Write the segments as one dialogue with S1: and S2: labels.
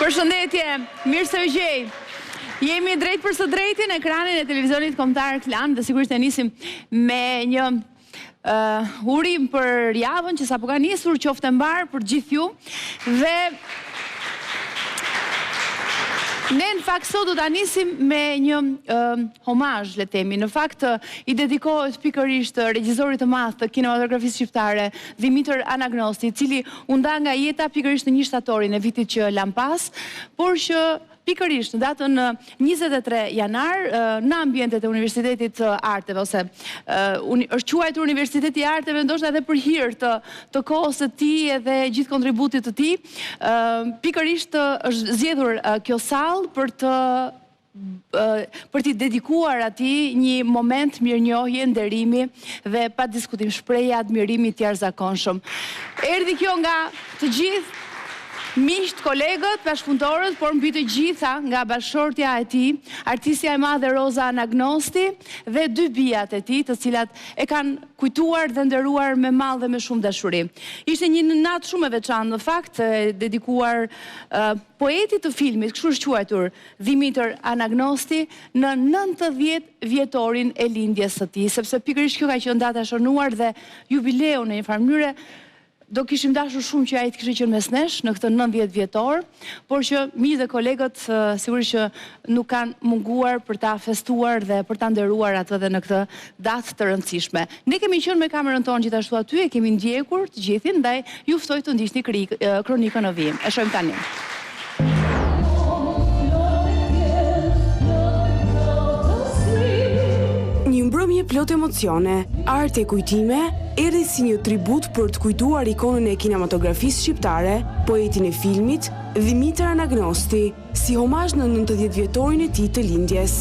S1: Përshëndetje, mirë se ju gjej. Jemi drejt për së drejti në ekranin e televizionit kombëtar Klan dhe sigurisht e nisim me një uh, urim për javën që sapo ka nisur, qoftë e mbarë për gjithë ju. Dhe ne në fakt sot do ta nisim me një uh, homazh, le të themi. Në fakt i dedikohet pikërisht regjisorit të madh të kinematografisë shqiptare, Dhimitër Anagnosti, i cili u nda nga jeta pikërisht në një shtatorin e vitit që lamë pas, por që pikërisht në datën 23 janar në ambientet e Universitetit të Arteve ose është quajtur Universiteti i Arteve ndoshta edhe për hir të të kohës së tij edhe gjithë kontributit të tij, pikërisht është zgjedhur kjo sallë për të për t'i dedikuar atij një moment mirënjohje, nderimi dhe pa diskutim shprehje admirimi të jashtëzakonshëm. Erdhi kjo nga të gjithë miqtë, kolegët, bashkëpunëtorët, por mbi të gjitha nga bashkëshortja e tij, artistja e madhe Roza Anagnosti dhe dy bijat e tij, të cilat e kanë kujtuar dhe nderuar me mall dhe me shumë dashuri. Ishte një natë shumë e veçantë në fakt, e dedikuar poetit të filmit, kështu është quajtur Dhimitër Anagnosti në 90 vjetorin e lindjes së tij, sepse pikërisht kjo ka qenë data e shënuar dhe jubileu në një farë mënyre do kishim dashur shumë që ai të kishte qenë mes nesh në këtë 90 vjetor, por që miqtë dhe kolegët sigurisht që nuk kanë munguar për ta festuar dhe për ta nderuar atë dhe në këtë datë të rëndësishme. Ne kemi qenë me kamerën tonë gjithashtu aty, e kemi ndjekur të gjithin, ndaj ju ftoj të ndiqni kronikën në vijim. E shohim tani.
S2: Një mbrëmje plot emocione, art e kujtime, erdhi si një tribut për të kujtuar ikonën e kinematografisë shqiptare, poetin e filmit, Dhimitër Anagnosti, si homazh në 90 vjetorin e tij të lindjes.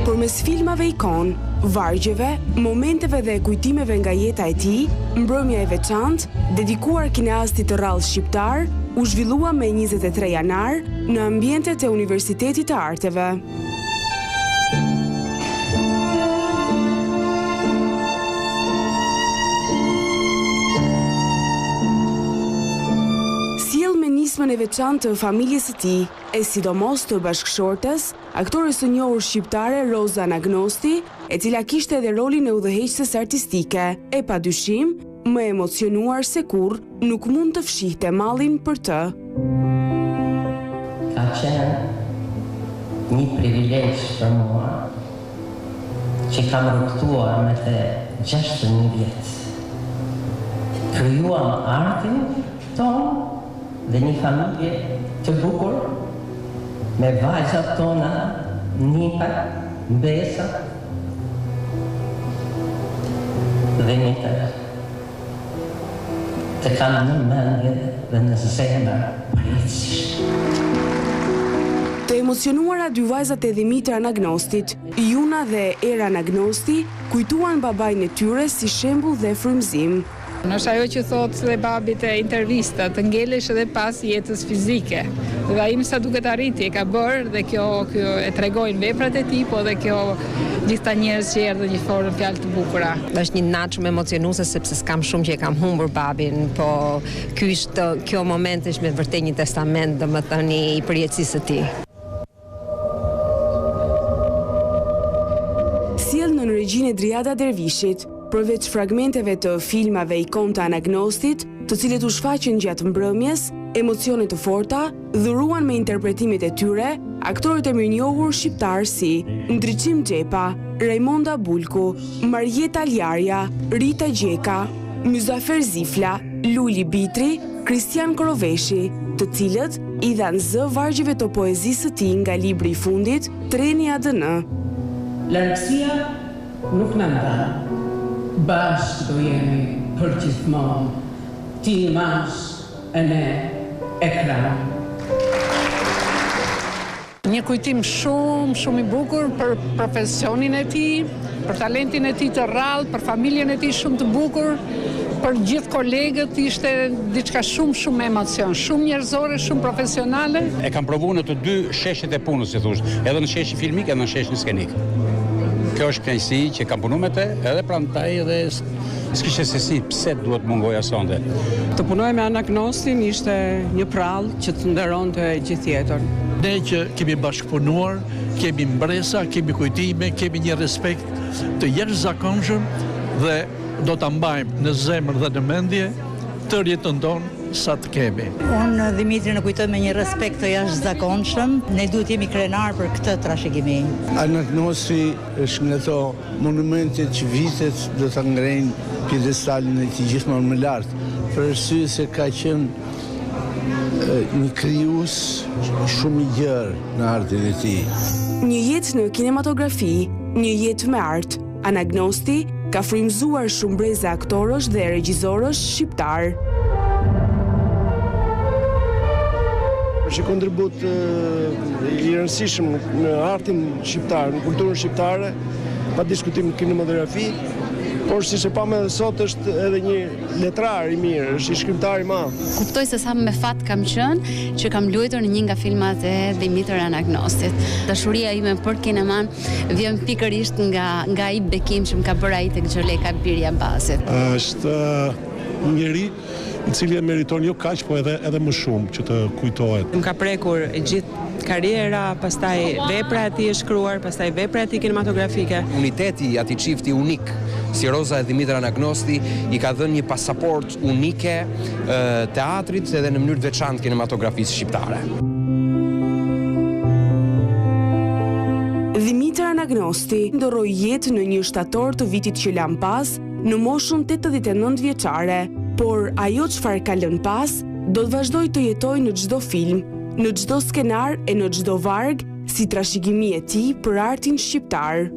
S2: Përmes filmave ikonë, vargjeve, momenteve dhe kujtimeve nga jeta e tij, mbrëmja e veçantë, dedikuar kineastit të rrallë shqiptar, u zhvillua me 23 janar në ambientet e Universitetit të Arteve. Sjellë me nismën e veçantë të familjes së tij, e sidomos të bashkëshortes, aktores së njohur shqiptare Roza Anagnosti, e cila kishte edhe rolin e udhëheqëses artistike, e padyshim, më e emocionuar se kurrë, nuk mund të fshihte mallin për të.
S3: Ka qenë një privilegj për mua që kam rrugëtuar me të 61 vjet. Krijuam artin tonë dhe një familje të bukur me vajzat tona, nipat, mbesat dhe Dhimitër. Të kam në mendje dhe në zemër përjetësisht.
S2: Të emocionuara dy vajzat e Dhimitër Anagnostit, Juna dhe Era Anagnosti, kujtuan babain e tyre si shembull dhe frymëzim.
S4: Është ajo që thotë dhe babi te intervistat, të ngelesh edhe pas jetës fizike. Dhe ai me sa duket arriti, e ka bërë dhe kjo, kjo e tregojnë veprat e tij, po dhe kjo gjithë ta njerëz që erdhën që folën fjalë të bukura.
S5: Është një natë shumë emocionuese sepse s'kam shumë që e kam humbur babin, po ky është kjo moment është me vërtet një testament, domethënë i përjetësisë së tij.
S2: Sjellë nën regjinë e Driada Dervishit, përveç fragmenteve të filmave ikonë të Anagnostit, të cilët u shfaqën gjatë mbrëmjes, emocione të forta, dhuruan me interpretimet e tyre, aktorët e mirënjohur shqiptarë si Ndriçim Xhepa, Rajmonda Bulku, Marjeta Ljarja, Rita Gjeka, Myzafer Zifla, Luli Bitri, Kristian Koroveshi, të cilët i dhanë zë vargjeve të poezisë së tij nga libri i fundit, Treni ADN.
S6: Largësia nuk na ndan, bashkë do jemi përgjithmonë, ti imazh e ne ekran.
S4: Një kujtim shumë, shumë i bukur për profesionin e tij, për talentin e tij të rrallë, për familjen e tij shumë të bukur, për gjithë kolegët ishte diçka shumë, shumë me emocion, shumë njerëzore, shumë profesionale.
S7: E kam provu në të dy sheshet e punës, si thush, edhe në sheshin filmik edhe në sheshin skenik. Kjo është kënaqësi që kam punu me të, edhe prandaj edhe s'kishte se si pse duhet mungoja sonte.
S6: Të punoje me Anagnostin ishte një prallë që të nderonte gjithë jetën.
S8: Ne që kemi bashkëpunuar, kemi mbresa, kemi kujtime, kemi një respekt të jashtëzakonshëm dhe do ta mbajmë në zemër dhe në mendje tërë jetën tonë sa të kemi.
S9: Unë Dhimitrin e kujtoj me një respekt të jashtëzakonshëm, ne duhet të jemi krenarë për këtë trashëgimi.
S10: Anagnosti është nga ato monumente që vitet do ta ngrejnë piedestalin e tij gjithmonë më lart, për arsye se ka qenë një krijues shumë i gjerë në artin e tij.
S2: Një jetë në kinematografi, një jetë me art, Anagnosti ka frymëzuar shumë breza aktorësh dhe regjizorësh shqiptarë.
S11: Është një kontribut i rëndësishëm në artin shqiptar, në kulturën shqiptare, pa diskutim në kinematografi, por siç e pamë edhe sot është edhe një letrar i mirë, është një shkrimtar i madh.
S1: Kuptoj se sa me fat kam qenë që kam luajtur në një nga filmat e Dhimitër Anagnostit. Dashuria ime për kinemanë Vjen pikërisht nga nga ai bekim që më ka bërë ai tek Gjoleka biri i Abazit.
S12: Është një njeri i cili e meriton jo kaq, po edhe edhe më shumë që të kujtohet.
S6: Më ka prekur e gjithë karriera, pastaj vepra e tij e shkruar, pastaj vepra e tij kinematografike.
S13: Uniteti i atij çifti unik si Roza e Dhimitër Anagnosti i ka dhënë një pasaportë unike teatrit edhe në mënyrë të veçantë kinematografisë
S2: shqiptare. Dhimitër Anagnosti ndërroi jetë në një shtator të vitit që lamë pas, në moshën 89 vjeçare, por ajo çfarë ka lënë pas, do të vazhdojë të jetojë në çdo film, në çdo skenar e në çdo varg si trashëgimi e tij për artin shqiptar.